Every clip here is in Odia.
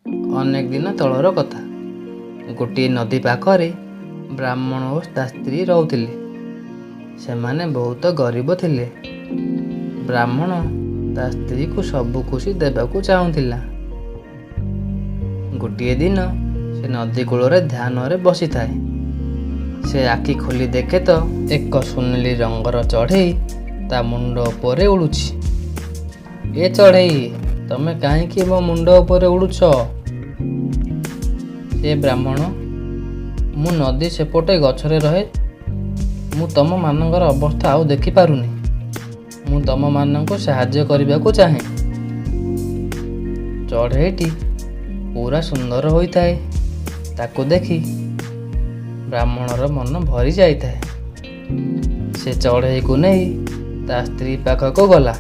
ଅନେକ ଦିନ ତଳର କଥା। ଗୋଟିଏ ନଦୀ ପାଖରେ ବ୍ରାହ୍ମଣ ଓ ତା ସ୍ତ୍ରୀ ରହୁଥିଲେ। ସେମାନେ ବହୁତ ଗରିବ ଥିଲେ। ବ୍ରାହ୍ମଣ ତା ସ୍ତ୍ରୀକୁ ସବୁ ଖୁସି ଦେବାକୁ ଚାହୁଁଥିଲା। ଗୋଟିଏ ଦିନ ସେ ନଦୀ କୂଳରେ ଧ୍ୟାନରେ ବସିଥାଏ। ସେ ଆଖି ଖୋଲି ଦେଖେ ତ ଏକ ସୁନେଲି ରଙ୍ଗର ଚଢ଼େଇ ତା ମୁଣ୍ଡ ଉପରେ ଉଡ଼ୁଛି। ଏ ଚଢ଼େଇ, ତମେ କାହିଁକି ମୋ ମୁଣ୍ଡ ଉପରେ ଉଡ଼ୁଛ? ସେ ବ୍ରାହ୍ମଣ, ମୁଁ ନଦୀ ସେପଟେ ଗଛରେ ରହେ। ମୁଁ ତମମାନଙ୍କର ଅବସ୍ଥା ଆଉ ଦେଖିପାରୁନି। ମୁଁ ତମମାନଙ୍କୁ ସାହାଯ୍ୟ କରିବାକୁ ଚାହେଁ। ଚଢ଼େଇଟି ପୁରା ସୁନ୍ଦର ହୋଇଥାଏ। ତାକୁ ଦେଖି ବ୍ରାହ୍ମଣର ମନ ଭରି ଯାଇଥାଏ। ସେ ଚଢ଼େଇକୁ ନେଇ ତା ସ୍ତ୍ରୀ ପାଖକୁ ଗଲା।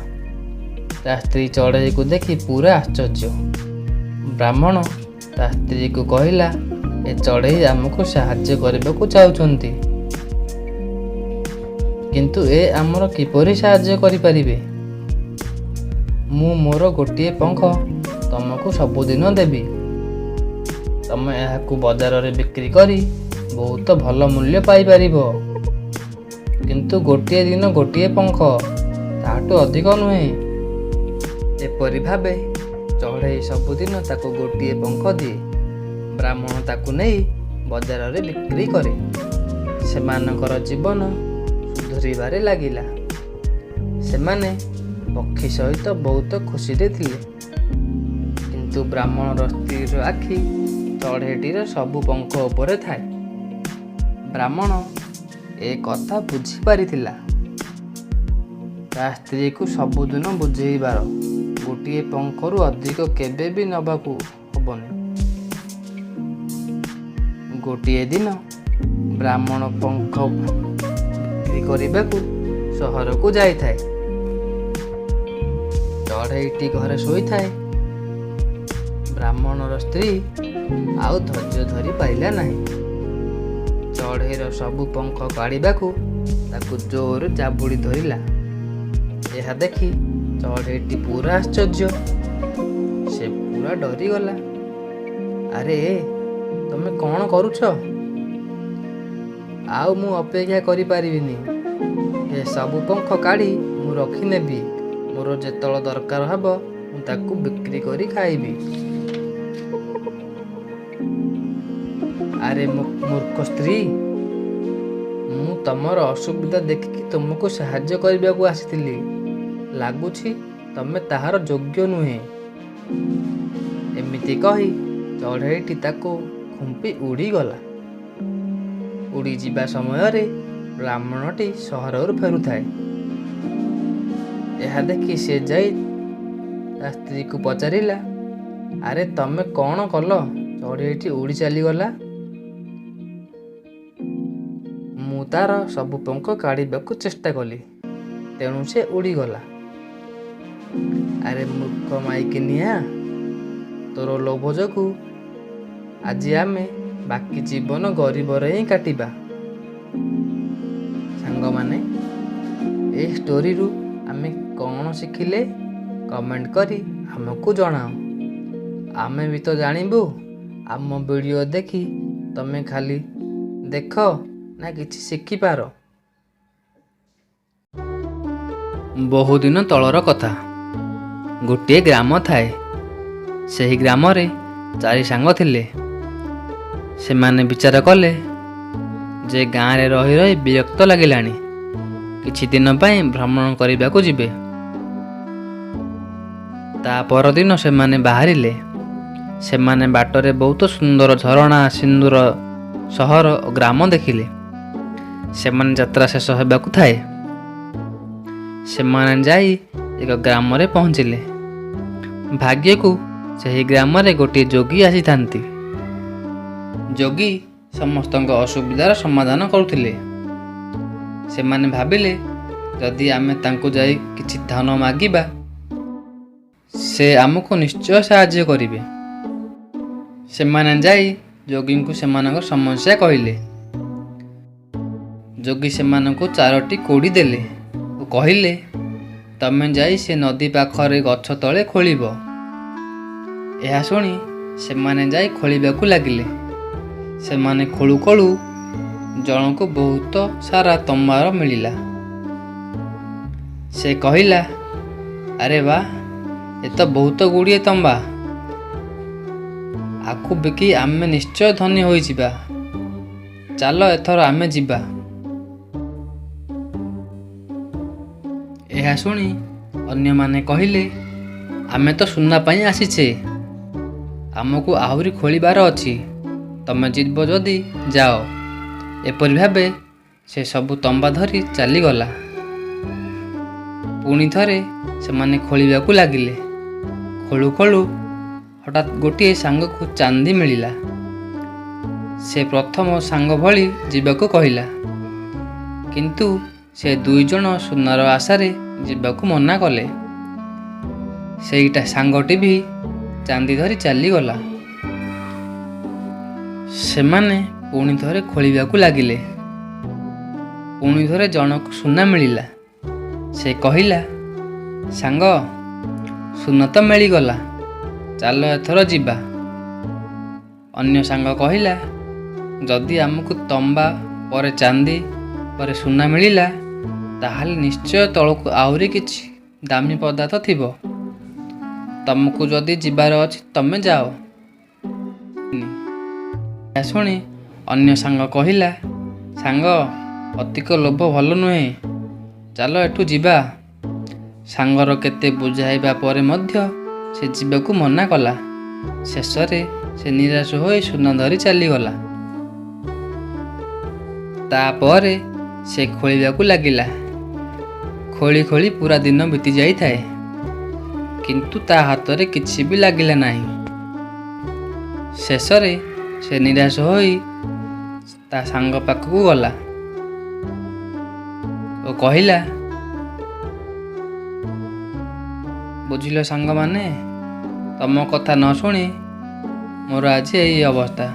ତା ସ୍ତ୍ରୀ ଚଢ଼େଇକୁ ଦେଖି ପୁରା ଆଶ୍ଚର୍ଯ୍ୟ। ବ୍ରାହ୍ମଣ ତା ସ୍ତ୍ରୀକୁ କହିଲା, ଏ ଚଢ଼େଇ ଆମକୁ ସାହାଯ୍ୟ କରିବାକୁ ଚାହୁଁଛନ୍ତି, କିନ୍ତୁ ଏ ଆମର କିପରି ସାହାଯ୍ୟ କରିପାରିବେ? ମୁଁ ମୋର ଗୋଟିଏ ପଙ୍ଖ ତମକୁ ସବୁଦିନ ଦେବି। ତମେ ଏହାକୁ ବଜାରରେ ବିକ୍ରି କରି ବହୁତ ଭଲ ମୂଲ୍ୟ ପାଇପାରିବ। କିନ୍ତୁ ଗୋଟିଏ ଦିନ ଗୋଟିଏ ପଙ୍ଖ, ତାହାଠୁ ଅଧିକ ନୁହେଁ। ଏପରି ଭାବେ ଚଢ଼େଇ ସବୁଦିନ ତାକୁ ଗୋଟିଏ ପଙ୍ଖ ଦିଏ। ବ୍ରାହ୍ମଣ ତାକୁ ନେଇ ବଜାରରେ ବିକ୍ରି କରେ। ସେମାନଙ୍କର ଜୀବନ ସୁଧୁରିବାରେ ଲାଗିଲା। ସେମାନେ ପକ୍ଷୀ ସହିତ ବହୁତ ଖୁସିରେ ଥିଲେ। କିନ୍ତୁ ବ୍ରାହ୍ମଣର ସ୍ତ୍ରୀର ଆଖି ଚଢ଼େଇଟିର ସବୁ ପଙ୍ଖ ଉପରେ ଥାଏ। ବ୍ରାହ୍ମଣ ଏ କଥା ବୁଝିପାରିଥିଲା। ତା ସ୍ତ୍ରୀକୁ ସବୁଦିନ ବୁଝେଇବାର, ଗୋଟିଏ ପଙ୍ଖରୁ ଅଧିକ କେବେ ବି ନେବାକୁ ହବନି। ଗୋଟିଏ ଦିନ ବ୍ରାହ୍ମଣ ପଙ୍ଖ ବିକ୍ରି କରିବାକୁ ସହରକୁ ଯାଇଥାଏ। ଚଢ଼େଇଟି ଘରେ ଶୋଇଥାଏ। ବ୍ରାହ୍ମଣର ସ୍ତ୍ରୀ ଆଉ ଧୈର୍ଯ୍ୟ ଧରି ପାରିଲା ନାହିଁ। ଚଢ଼େଇର ସବୁ ପଙ୍ଖ କାଢ଼ିବାକୁ ତାକୁ ଜୋରରେ ଜାବୁଡ଼ି ଧରିଲା। ଏହା ଦେଖି ଚଢ଼େଇଟି ପୁରା ଆଶ୍ଚର୍ଯ୍ୟ। ସେ ପୁରା ଡରିଗଲା। ଆରେ, ତମେ କ'ଣ କରୁଛ? ଆଉ ମୁଁ ଅପେକ୍ଷା କରିପାରିବିନି। ଏ ସବୁ ପଙ୍ଖ କାଢ଼ି ମୁଁ ରଖିନେବି। ମୋର ଯେତେବେଳେ ଦରକାର ହେବ, ମୁଁ ତାକୁ ବିକ୍ରି କରି ଖାଇବି। ଆରେ ମୂର୍ଖ ସ୍ତ୍ରୀ, ମୁଁ ତମର ଅସୁବିଧା ଦେଖିକି ତୁମକୁ ସାହାଯ୍ୟ କରିବାକୁ ଆସିଥିଲି। ଲାଗୁଛି ତମେ ତାହାର ଯୋଗ୍ୟ ନୁହେଁ। ଏମିତି କହି ଚଢ଼େଇଟି ତାକୁ ଖୁମ୍ପି ଉଡ଼ିଗଲା। ଉଡ଼ିଯିବା ସମୟରେ ବ୍ରାହ୍ମଣଟି ସହରରୁ ଫେରୁଥାଏ। ଏହା ଦେଖି ସେ ଯାଇ ତା ସ୍ତ୍ରୀକୁ ପଚାରିଲା, ଆରେ ତମେ କ'ଣ କଲ? ଚଢ଼େଇଟି ଉଡ଼ି ଚାଲିଗଲା। ମୁଁ ତାର ସବୁ ପଙ୍ଖ କାଢ଼ିବାକୁ ଚେଷ୍ଟା କଲି, ତେଣୁ ସେ ଉଡ଼ିଗଲା। ଆରେ ମୂର୍ଖ ମାଇକିନିଆ, ତୋର ଲୋଭ ଯୋଗୁଁ ଆଜି ଆମେ ବାକି ଜୀବନ ଗରିବରେ ହିଁ କାଟିବା। ସାଙ୍ଗମାନେ, ଏହି ଷ୍ଟୋରିରୁ ଆମେ କ'ଣ ଶିଖିଲେ, କମେଣ୍ଟ କରି ଆମକୁ ଜଣାଅ। ଆମେ ବି ତ ଜାଣିବୁ ଆମ ଭିଡ଼ିଓ ଦେଖି ତମେ ଖାଲି ଦେଖ ନା କିଛି ଶିଖିପାର। ବହୁଦିନ ତଳର କଥା। ଗୋଟିଏ ଗ୍ରାମ ଥାଏ। ସେହି ଗ୍ରାମରେ ଚାରି ସାଙ୍ଗ ଥିଲେ। ସେମାନେ ବିଚାର କଲେ ଯେ ଗାଁରେ ରହି ରହି ବିରକ୍ତ ଲାଗିଲାଣି, କିଛି ଦିନ ପାଇଁ ଭ୍ରମଣ କରିବାକୁ ଯିବେ। ତା ପରଦିନ ସେମାନେ ବାହାରିଲେ। ସେମାନେ ବାଟରେ ବହୁତ ସୁନ୍ଦର ଝରଣା, ସିନ୍ଦୁର ସହର ଓ ଗ୍ରାମ ଦେଖିଲେ। ସେମାନେ ଯାତ୍ରା ଶେଷ ହେବାକୁ ଥାଏ, ସେମାନେ ଯାଇ ଏକ ଗ୍ରାମରେ ପହଞ୍ଚିଲେ। ଭାଗ୍ୟକୁ ସେହି ଗ୍ରାମରେ ଗୋଟିଏ ଯୋଗୀ ଆସିଥାନ୍ତି। ଯୋଗୀ ସମସ୍ତଙ୍କ ଅସୁବିଧାର ସମାଧାନ କରୁଥିଲେ। ସେମାନେ ଭାବିଲେ, ଯଦି ଆମେ ତାଙ୍କୁ ଯାଇ କିଛି ଧନ ମାଗିବା, ସେ ଆମକୁ ନିଶ୍ଚୟ ସାହାଯ୍ୟ କରିବେ। ସେମାନେ ଯାଇ ଯୋଗୀଙ୍କୁ ସେମାନଙ୍କ ସମସ୍ୟା କହିଲେ। ଯୋଗୀ ସେମାନଙ୍କୁ ଚାରୋଟି କୋଡ଼ି ଦେଲେ ଓ କହିଲେ, ତମେ ଯାଇ ସେ ନଦୀ ପାଖରେ ଗଛ ତଳେ ଖୋଳିବ। ଏହା ଶୁଣି ସେମାନେ ଯାଇ ଖୋଳିବାକୁ ଲାଗିଲେ। ସେମାନେ ଖୋଳୁ ଖୋଳୁ ଜଣକୁ ବହୁତ ସାରା ତମ୍ବାର ମିଳିଲା। ସେ କହିଲା, ଆରେ ବା, ଏ ତ ବହୁତ ଗୁଡ଼ିଏ ତମ୍ବା। ଆକୁ ବିକି ଆମେ ନିଶ୍ଚୟ ଧନୀ ହୋଇଯିବା। ଚାଲ, ଏଥର ଆମେ ଯିବା। ଏହା ଶୁଣି ଅନ୍ୟମାନେ କହିଲେ, ଆମେ ତ ସୁନା ପାଇଁ ଆସିଛେ, ଆମକୁ ଆହୁରି ଖୋଳିବାର ଅଛି। ତମେ ଯିବ ଯଦି ଯାଅ। ଏପରି ଭାବେ ସେ ସବୁ ତମ୍ବା ଧରି ଚାଲିଗଲା। ପୁଣି ଥରେ ସେମାନେ ଖୋଳିବାକୁ ଲାଗିଲେ। ଖୋଳୁ ଖୋଳୁ ହଠାତ୍ ଗୋଟିଏ ସାଙ୍ଗକୁ ଚାନ୍ଦି ମିଳିଲା। ସେ ପ୍ରଥମ ସାଙ୍ଗ ଭଳି ଯିବାକୁ କହିଲା, କିନ୍ତୁ ସେ ଦୁଇଜଣ ସୁନାର ଆଶାରେ ଯିବାକୁ ମନା କଲେ। ସେଇଟା ସାଙ୍ଗଟି ବି ଚାନ୍ଦି ଧରି ଚାଲିଗଲା। ସେମାନେ ପୁଣି ଥରେ ଖୋଳିବାକୁ ଲାଗିଲେ। ପୁଣି ଥରେ ଜଣକୁ ସୁନା ମିଳିଲା। ସେ କହିଲା, ସାଙ୍ଗ, ସୁନା ତ ମିଳିଗଲା, ଚାଲ ଏଥର ଯିବା। ଅନ୍ୟ ସାଙ୍ଗ କହିଲା, ଯଦି ଆମକୁ ତମ୍ବା ପରେ ଚାନ୍ଦି ପରେ ସୁନା ମିଳିଲା, ତାହେଲେ ନିଶ୍ଚୟ ତଳକୁ ଆହୁରି କିଛି ଦାମୀ ପଦାର୍ଥ ଥିବ। ତମକୁ ଯଦି ଯିବାର ଅଛି ତମେ ଯାଅ। ଏହା ଶୁଣି ଅନ୍ୟ ସାଙ୍ଗ କହିଲା, ସାଙ୍ଗ, ଅଧିକ ଲୋଭ ଭଲ ନୁହେଁ, ଚାଲ ଏଠୁ ଯିବା। ସାଙ୍ଗର କେତେ ବୁଝାଇବା ପରେ ମଧ୍ୟ ସେ ଯିବାକୁ ମନା କଲା। ଶେଷରେ ସେ ନିରାଶ ହୋଇ ସୁନା ଧରି ଚାଲିଗଲା। ତାପରେ ସେ ଖୋଳିବାକୁ ଲାଗିଲା। ଖୋଳି ଖୋଳି ପୁରା ଦିନ ବିତି ଯାଇଥାଏ, କିନ୍ତୁ ତା ହାତରେ କିଛି ବି ଲାଗିଲା ନାହିଁ। ଶେଷରେ ସେ ନିରାଶ ହୋଇ ତା ସାଙ୍ଗ ପାଖକୁ ଗଲା ଓ କହିଲା, ବୁଝିଲ ସାଙ୍ଗମାନେ, ତମ କଥା ନ ଶୁଣି ମୋର ଆଜି ଏଇ ଅବସ୍ଥା।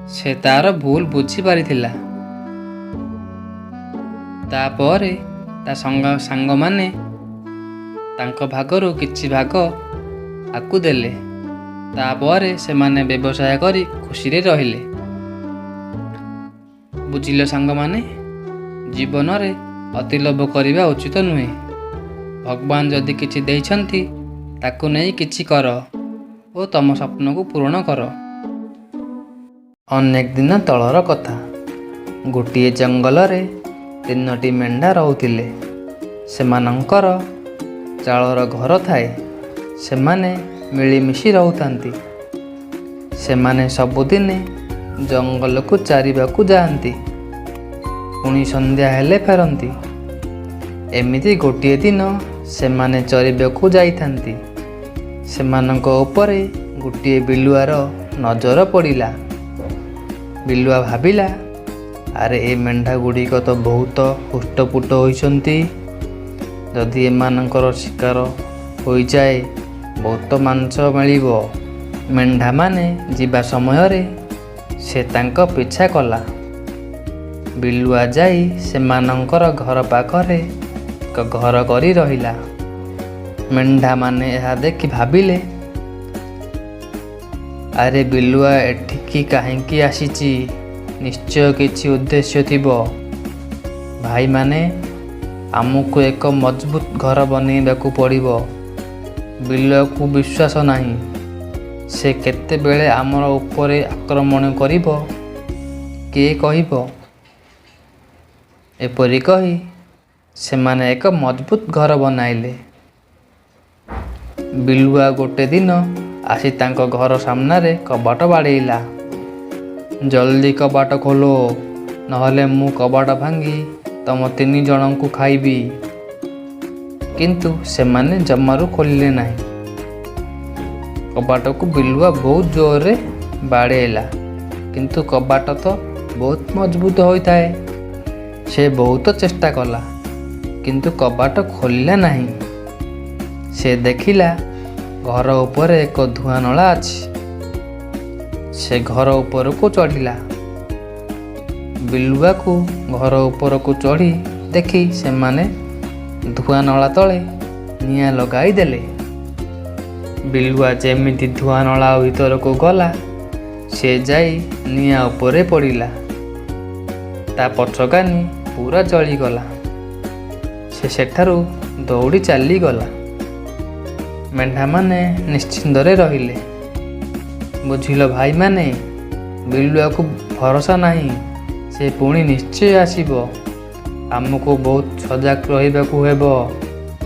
ସେ ତାର ଭୁଲ ବୁଝିପାରିଥିଲା। ତାପରେ ତା ସାଙ୍ଗମାନେ ତାଙ୍କ ଭାଗରୁ କିଛି ଭାଗ ଆକୁ ଦେଲେ। ତାପରେ ସେମାନେ ବ୍ୟବସାୟ କରି ଖୁସିରେ ରହିଲେ। ବୁଝିଲ ସାଙ୍ଗମାନେ, ଜୀବନରେ ଅତି ଲୋଭ କରିବା ଉଚିତ ନୁହେଁ। ଭଗବାନ ଯଦି କିଛି ଦେଇଛନ୍ତି, ତାକୁ ନେଇ କିଛି କର ଓ ତମ ସ୍ୱପ୍ନକୁ ପୂରଣ କର। ଅନେକ ଦିନ ତଳର କଥା, ଗୋଟିଏ ଜଙ୍ଗଲରେ ତିନୋଟି ମେଣ୍ଢା ରହୁଥିଲେ। ସେମାନଙ୍କର ଚାଳର ଘର ଥାଏ। ସେମାନେ ମିଳିମିଶି ରହୁଥାନ୍ତି। ସେମାନେ ସବୁଦିନେ ଜଙ୍ଗଲକୁ ଚାରିବାକୁ ଯାଆନ୍ତି, ପୁଣି ସନ୍ଧ୍ୟା ହେଲେ ଫେରନ୍ତି। ଏମିତି ଗୋଟିଏ ଦିନ ସେମାନେ ଚରିବାକୁ ଯାଇଥାନ୍ତି। ସେମାନଙ୍କ ଉପରେ ଗୋଟିଏ ବିଲୁଆର ନଜର ପଡ଼ିଲା। ବିଲୁଆ ଭାବିଲା, ଆରେ, ଏ ମେଣ୍ଢା ଗୁଡ଼ିକ ତ ବହୁତ ହୃଷ୍ଟପୁଷ୍ଟ ହୋଇଛନ୍ତି। ଯଦି ଏମାନଙ୍କର ଶିକାର ହୋଇଯାଏ, ବହୁତ ମାଂସ ମିଳିବ। ମେଣ୍ଢାମାନେ ଯିବା ସମୟରେ ସେ ତାଙ୍କ ପିଛା କଲା। ବିଲୁଆ ଯାଇ ସେମାନଙ୍କର ଘର ପାଖରେ ଏକ ଘର କରି ରହିଲା। ମେଣ୍ଢାମାନେ ଏହା ଦେଖି ଭାବିଲେ, ଆରେ, ବିଲୁଆ ଏଠିକି କାହିଁକି ଆସିଛି? ନିଶ୍ଚୟ କିଛି ଉଦ୍ଦେଶ୍ୟ ଥିବ। ଭାଇମାନେ, ଆମକୁ ଏକ ମଜବୁତ ଘର ବନେଇବାକୁ ପଡ଼ିବ। ବିଲୁଆକୁ ବିଶ୍ୱାସ ନାହିଁ। ସେ କେତେବେଳେ ଆମର ଉପରେ ଆକ୍ରମଣ କରିବ, କିଏ କହିବ? ଏପରି କହି ସେମାନେ ଏକ ମଜବୁତ ଘର ବନାଇଲେ। ବିଲୁଆ ଗୋଟେ ଦିନ ଆସି ତାଙ୍କ ଘର ସାମ୍ନାରେ କବାଟ ବାଡ଼େଇଲା। ଜଲ୍ଦି କବାଟ ଖୋଲ, ନହେଲେ ମୁଁ କବାଟ ଭାଙ୍ଗି ତମ ତିନି ଜଣଙ୍କୁ ଖାଇବି। କିନ୍ତୁ ସେମାନେ ଜମାରୁ ଖୋଲିଲେ ନାହିଁ। କବାଟକୁ ବିଲୁଆ ବହୁତ ଜୋରରେ ବାଡ଼େଇଲା, କିନ୍ତୁ କବାଟ ତ ବହୁତ ମଜବୁତ ହୋଇଥାଏ। ସେ ବହୁତ ଚେଷ୍ଟା କଲା, କିନ୍ତୁ କବାଟ ଖୋଲିଲା ନାହିଁ। ସେ ଦେଖିଲା ଘର ଉପରେ ଏକ ଧୂଆଁ ନଳା ଅଛି। ସେ ଘର ଉପରକୁ ଚଢ଼ିଲା। ବିଲୁଆକୁ ଘର ଉପରକୁ ଚଢ଼ି ଦେଖି ସେମାନେ ଧୂଆଁ ନଳା ତଳେ ନିଆଁ ଲଗାଇ ଦେଲେ। ବିଲୁଆ ଯେମିତି ଧୂଆଁ ନଳା ଭିତରକୁ ଗଲା, ସେ ଯାଇ ନିଆଁ ଉପରେ ପଡ଼ିଲା। ତା ପଛକାନି ପୁରା ଜଳିଗଲା। ସେ ସେଠାରୁ ଦୌଡ଼ି ଚାଲିଗଲା। ମେଣ୍ଢାମାନେ ନିଶ୍ଚିନ୍ତରେ ରହିଲେ। ବୁଝିଲ ଭାଇମାନେ, ବିଲୁଆକୁ ଭରସା ନାହିଁ। ସେ ପୁଣି ନିଶ୍ଚୟ ଆସିବ। ଆମକୁ ବହୁତ ସଜାଗ ରହିବାକୁ ହେବ।